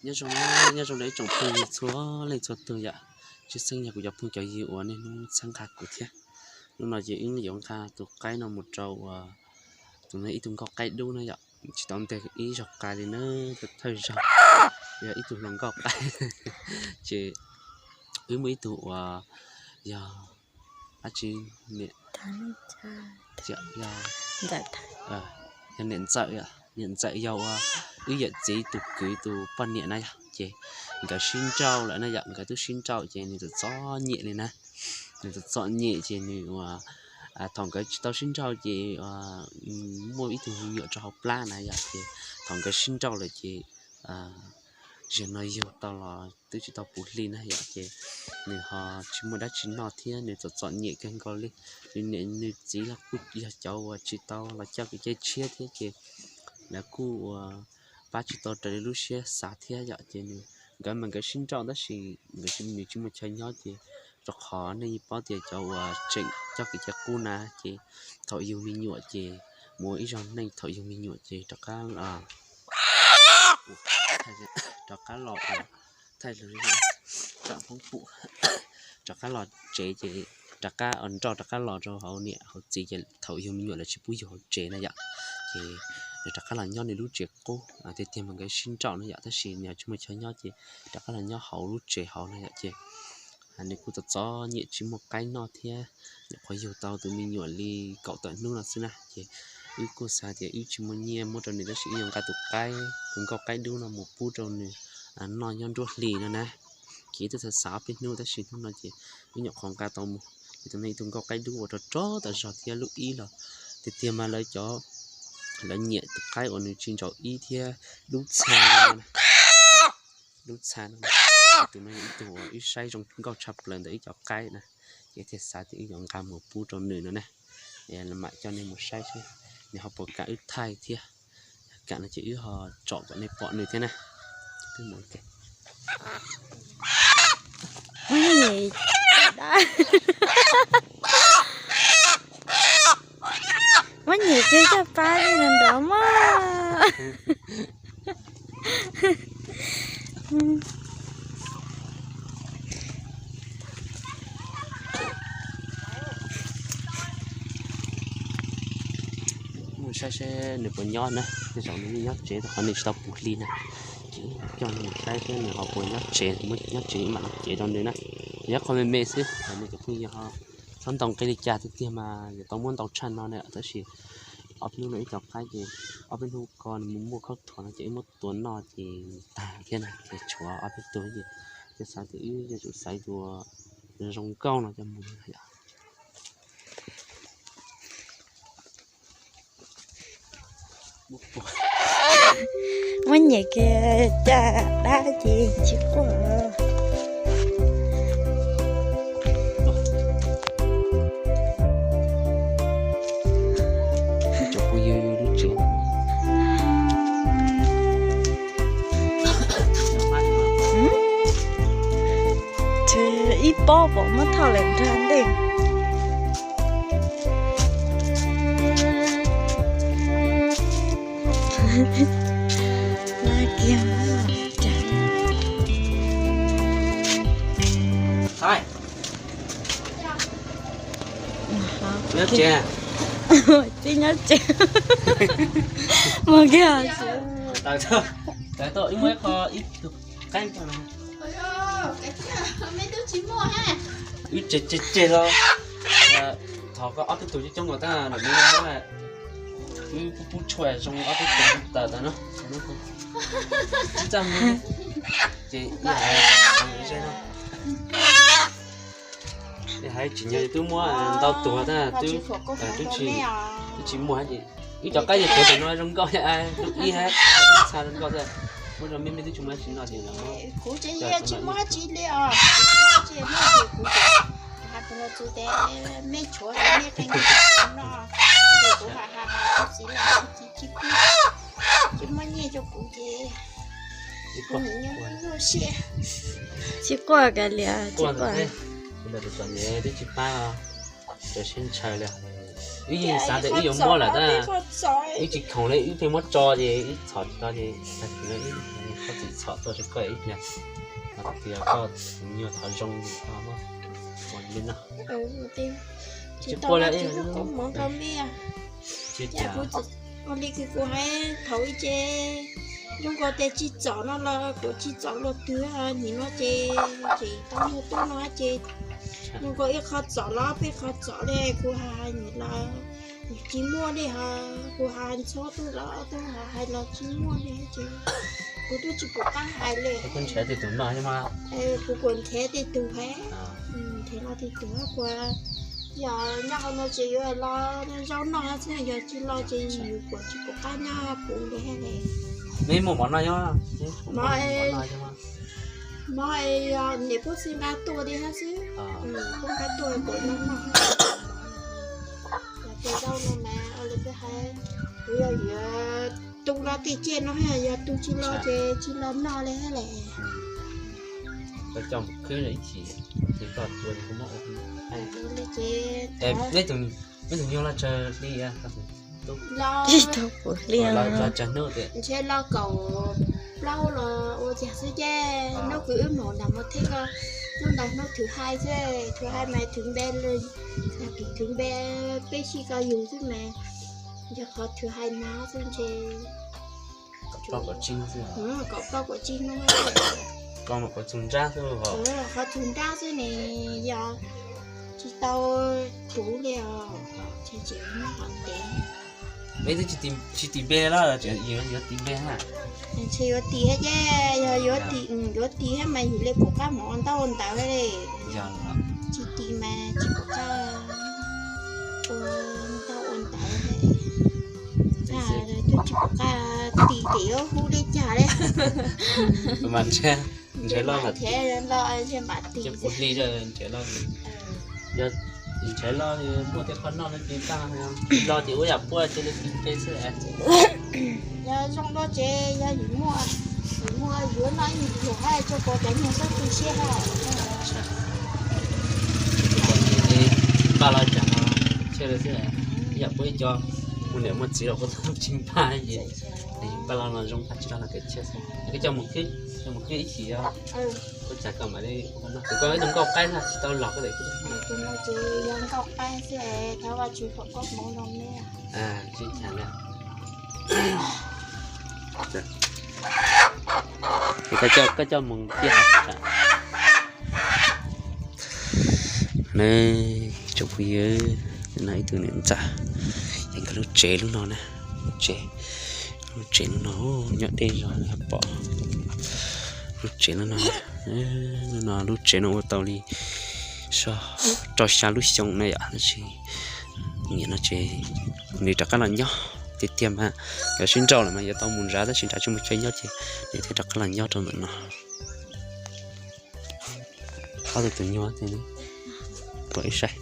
Nyob zoo, nyob zoo rau ib tsoom phooj ywg txhua leej txhua tus yom. Tshwj xeeb yog kuv cov phooj cov ywg uas niaj hnub txhawb nqa kuv thiab. Hnub no ces wb yuav nqa tus qaib no mus rau uas tus no ib tug nkauj qaib dub na yom, tsis tau ntes ib zaug qa li na, thawj zaug yog ib tug hluas nkauj qaib. Ces wb muaj ib tug uas yog dab tsi, niam, yog, yog niam Ntxawm, niam Ntxawm yog uas wb yawm txiv tus kwv tus poj niam na yom, ces nkawd sib nrauj lawm na yom, nkawd twb sib nrauj ces nws txom txom nyem li na. Nws txom txom nyem ces nws uas thaum nkawd tsis tau sib nrauj ces muaj ib tug me nyuam rau hauv plab na yom, ces thaum nkawd sib nrauj lawm ces zaum no yug tau los twb tsis tau puv hli na yom, ces nws ho tsis muaj dab tsi noj thiab nws txom txom nyem kawg nkaus li. Nws niam nws txiv los kuj yog cov uas tsis tau los coj kev cai tshiab thiab ces lawv kuj uas pab tsis tau raws li lub siab xav thiab yom, ces nws, nkawd mas nkawd sib nrauj tab sis nkawd, nws tsis muaj chaw nyob ces rau qhov nej yeej paub tias cov uas tseem coj kev cai qub na ces thaum yug me nyuam ces mus ua ib zaug neej, thaum yug me nyuam ces rov qab, rov qab los, thaij, rov qab los tsev ces rov qab nrauj rov qab los rau hauv niam hauv txiv ces thaum yug me nyuam lawv tsis pub yug hauv tsev na yom, ces nws rov qab los nyob nws lub tsev qub. Tiag tiag mas nkawd sib nrauj na yom, tab sis nws tsis muaj chaw nyob ces rov qab los nyob hauv lub tsev hauv na yom, ces nws kuj txom txom nyem tsis muaj qaib noj thiab, nyuam qhuav yug tau tus me nyuam li kaum tawm hnub no xwb na, ces wb kuj xav tias wb tsis muaj nyiaj muab rau nws tab sis wb yuav nqa tus qaib, tus nkauj qaib dub no mus pub rau nws noj nyob nruab hlis no na. Ces wb twb xav xav ob peb hnub tab sis hnub no ces wb nyuam qhuav nqa tau mus. Ces tus no ib tug nkauj qaib dub uas rog rog tas zog thiab lub ib los tiag tiag mas lawv cov, lawv nyiam tus qaib uas nws tsis ntsaum ib thiab dub txha no na. Dub txha no, tus no yog ib tug uas wb saib zoo nkauj tshaj plaws ntawm wb cov qaib na, ces thiaj xav tias wb yuav nqa mus pub rau nws no na. Mam coj nej mus saib seb nws ho puas kam wb thaij thiab, kam no ces wb ho tsom kom nej pom nws thiab na. Muab nyem kiag caj pab li nrov mog. Mus saib seb nws puas nyob na, tej zaum nws yeej nyob tsev rau qhov nws tsis tau puv hli na. Ces coj nws mus saib seb nws ho puas nyob tsev, muab nyob tsev mam li cev rau nws na. Nyob qhov me me xwb, nej cov phooj ywg ho txhob ntau nqi li cas tiag tiag mas yuav tau muab ntau tshaj no na, tab sis ob peb hnub no ib cov qaib ces ob peb hnub ko nws mus muaj khaub thuas no ces wb muab tua noj ces tag thiab na, ces tshuav ob peb tug ces thiaj xav tias wb yuav tsum xaiv tus zoo nkauj no coj mus yom. Muab nyem kiag caj dab ces tsis quaj. Ib pob pom muab thauj lawm nrag ntej. Nyob tsev. Tib nyob tsev. Mus kiag. Tawm tau ib muab qho ib tug qaib nrog no. Wb tseg tseg tseg los thov koj ob peb tug coob coob nkaus tab sis muab, wb pub pub tshuaj zoo ob peb tug tawm tawm no. Txaj muag ces ib haiv ze no. Ib haiv tsim nyog twb muab ntau tuag tab twb, twb tsis, twb tsis muaj ces wb cov qaib yog tuag tam no zoo nkauj, lub ib hab txha zoo nkauj thiab. Muab rau me me twb tsis muaj dab tsi noj ces kuv tsis muaj dab tsi li os. Kuv tsis, kuv hais tus no txug tes me tshuav tes me qee no, kuv hais hais kuv txiv los tsis, tsis muaj nyiaj rau kuv ces kuv nim nyob nyuaj siab. Tsis quaj kiag li, tsis quaj. Tus ntawd tus txom nyem twb tsis pab, tus sib ntshaw li. Wb yeej xav tias wb yuav muab lawm tab wb tsis khoom li, wb pheej muab tso ces wb txhom tsis tau ces tag kis no wb txim txhom tuaj rau koj ib pliag, hais tias koj tus nyuag thov zoo li koj muab ua li no. Tsis pub li, koj mov nrog me. Ua li kuv hais thaum ub ces zoo nkaus tes tsis txom no los kuv tsis txom luag twg, nim no ces tseem tau muaj tub no ces zoo nkaus ib qho txom los peb qho txom li kuv hais nim los tsis muaj li hos kuv hais ntxhov tub los tub hais los tsis muaj li ces kuv twb tsis pom qab hais li. Kuv kuv nrhiav tej tus hais, nrhiav los tej tus hais, kuv yog nyob hauv no ces yuav los zaub noj xwb, yog tsis los ces yus kuv tsis pom qab nyob kuv li hab li. Neb muaj mov noj nyob, mov, mov niam pog xwb nqa tuaj li hab xwb, pog nqa tuaj kuv noj noj. Yog tus zaub no mas ua li peb hais, kuv yog yuav tu los tej tsiaj no, yog tu tsis los ces tsis los noj li hab li. Koj coj mus khwb ib chim, tsis tau tua kuv muab ua. Neb tus nyuag los tsawg hli? Ib tug puv hli, los tsawg hnub? Ntshe los kaum plaub los ua cas xwb ces hnub kws wb mus nram Mos Theb ko, hnub ntawd hnub thwv hais xwb, thwv hais mas thwv npe, thwv npe peb sij ko yug xwb mas, yog qhov thwv hais no xwb ntshe kaum plaub kaum tsib hnub. Koj mas qhov txug nrab xwb, qhov txug nrab xwb ne, yog tsis tau puv li os, tsis tsis nyob qhov ntev. Neb twb tsis tis npe los yuav tis npe na? Ntshe yuav tis hab ces, yog yuav tis, yuav tis hab mas yus li pom qab mus ua ntaub ua ntawv li. Tsis tis mas tsis pom qab ua ntaub ua ntawv li. Twb tsis pom qab tis ces yuav hu li cas li. Mas ntshe, ntshe los, ntshe puv hli ntshe los, ntshe los muaj tej qhov noj no ces tag, los ces ua yam puab cia li tis npe xwb. Yog zoo dua ces yog yus muaj, yus muaj yuav noj ib nyuag hab tso kuv cov nyuag xab tu siab hab. Npaj los cas no, tshiab li xwb, yam puab ib co mus niam muaj txiv los puab tsis npaj ces npaj los no zoo npaj tsis los no kev tshiab xwb. Koj coj mus khwb, coj mus khwb ib chim os. Ua cas koj mam li, kuv koj ib tug nkauj qaib no tsis tau los koj. Tus no ces yog nkauj qaib xwb, thov Vajtswv kom koj hmoov zoo me. Koj coj mus kiag. Ne, tsoom phooj ywg, no ib tug niam ntxawm, es nkawd lub tsev lub no na, lub tsev, lub tsev lub no nyob deb zog pom. Lub tsev lub no, lub no lub tsev no ua tau li rau xya lub xyoo na yom, tab sis niam no ces nws rov qab los nyob tiag tiag mas, yuav sib nrauj lawm mas yuav tau mus nrad tab sis nrad tsis muaj chaw nyob ces nws thiaj rov qab los nyob rau ntawm no. Ob tug tus nyuag, pom ib saib.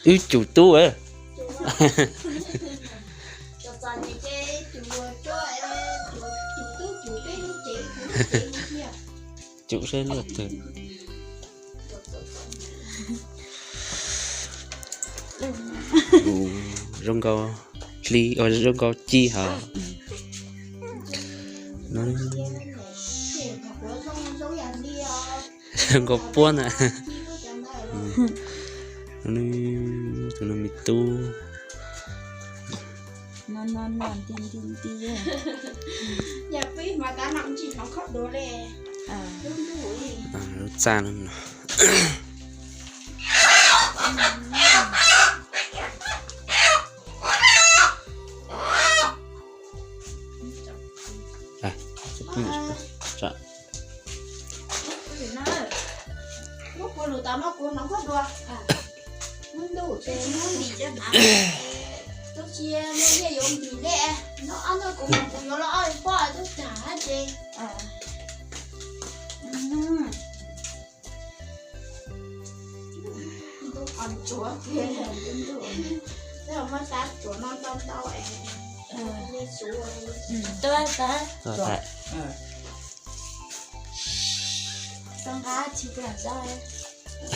Wb cum tub. Cum saib luaj twg. Zoo nkaus hli, zoo nkaus ci hos. Zoo nkaus puab na. Tus no me tub. Lub txaj no.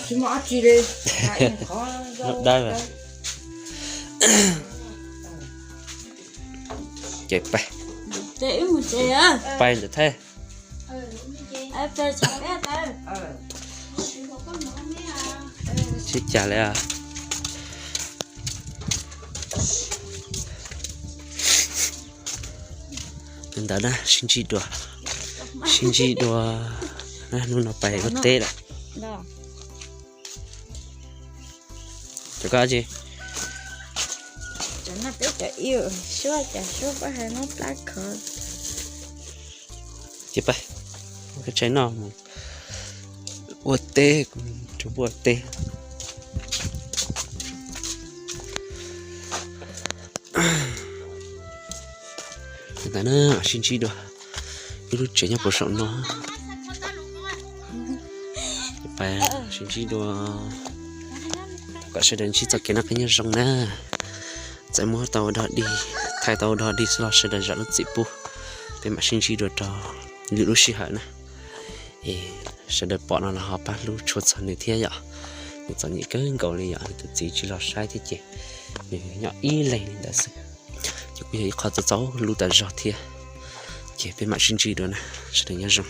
Tsis muaj dab tsi li, qhov Dawb. Ces pais, pais ntawm thaj. Sib cas li. Li ntawd na, sib ntsib dua, sib ntsib dua. Hnub no pais ua teb lawm. Cov koj tsi? Ces pais, tshais noj mus ua teb, kuv ua teb. Ntawd na, sib ntsib dua, ib lub tsev nyob puag saum no. Pais sib ntsib dua, kom sawv daws ntsib txoj kev noj qab nyob zoo na. Txawm muab tau ua dog dig, thaij tau ua dog dig xwb los sawv daws zam lub txim pub, peb mam sib ntsib dua rau lwm lub sij hawm na. Es sawv daws pom no los ho pab hlub tshua txog nws thiab yom. Nws txom nyem kawg nkaus li yom, nws tus txiv tsis los saib thiab ces nws nyob ib leeg li ntawd xwb. Ces kuj yog ib qho txaus txaus hlub tas zog thiab. Ces peb mam sib ntsib dua na, sawv daws nyob zoo.